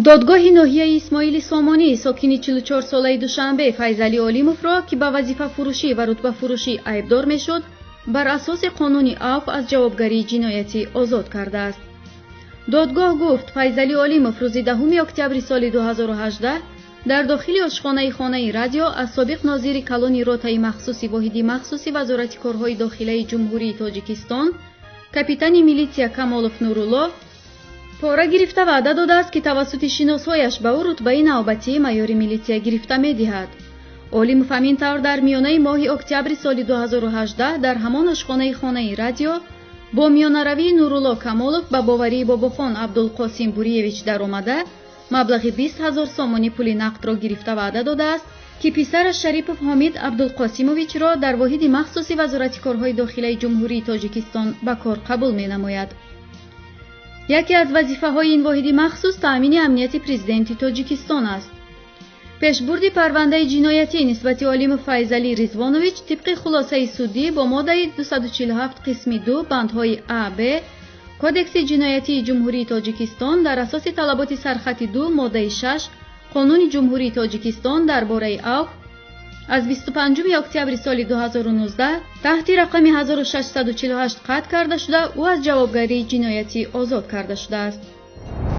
Додгоҳи ноҳияи Исмоили Сомонӣ сокини 44-солаи Душанбе Файзалӣ Олимовро, ки ба вазифафурӯшӣ ва рутбафурӯшӣ айбдор мешуд, бар асоси қонуни авф аз ҷавобгарии ҷиноятӣ озод кардааст. Додгоҳ гуфт, Файзалӣ Олимов рӯзи 10 октябри соли 2018 дар дохили ошхонаи Хонаи радио аз собиқ нозири калони ротаи махсуси воҳиди махсуси Вазорати корҳои дохилаи Ҷумҳурии Тоҷикистон, капитани милитсия Камолов Нурулло пора гирифта ваъда додааст, ки тавассути шиносҳояш ба ӯ рутбаи навбатии майори милитсия гирифта медиҳад. Олимов ҳамин тавр дар миёнаи моҳи октябри соли 2018 дар ҳамон ошхонаи Хонаи радио бо миёнаравии Нурулло Камолов ба боварии Бобохон Абдулқосим Буриевич даромада, маблағи 20 ҳазор сомонӣ пули нақдро гирифта ваъда додааст, ки писараш Шарипов Ҳомид Абдулқосимовичро дар воҳиди махсуси Вазорати корҳои дохилаи Ҷумҳурии Тоҷикистон ба кор қабул менамояд. Яке аз вазифаҳои ин воҳиди махсус таъмини амнияти президенти Тоҷикистон аст. Пешбурди парвандаи ҷиноятӣ нисбати Олимов Файзалӣ Ризвонович тибқи хулосаи судӣ бо моддаи 247 қисми 2 бандҳои а, б Кодекси ҷиноятии Ҷумҳурии Тоҷикистон дар асоси талаботи сархати 2 моддаи 6 Қонуни Ҷумҳурии Тоҷикистон дар бораи авф аз 25 октябри соли 2019 таҳти рақами 1648 қатъ карда шуда, ӯ аз ҷавобгарии ҷиноятӣ озод карда шудааст.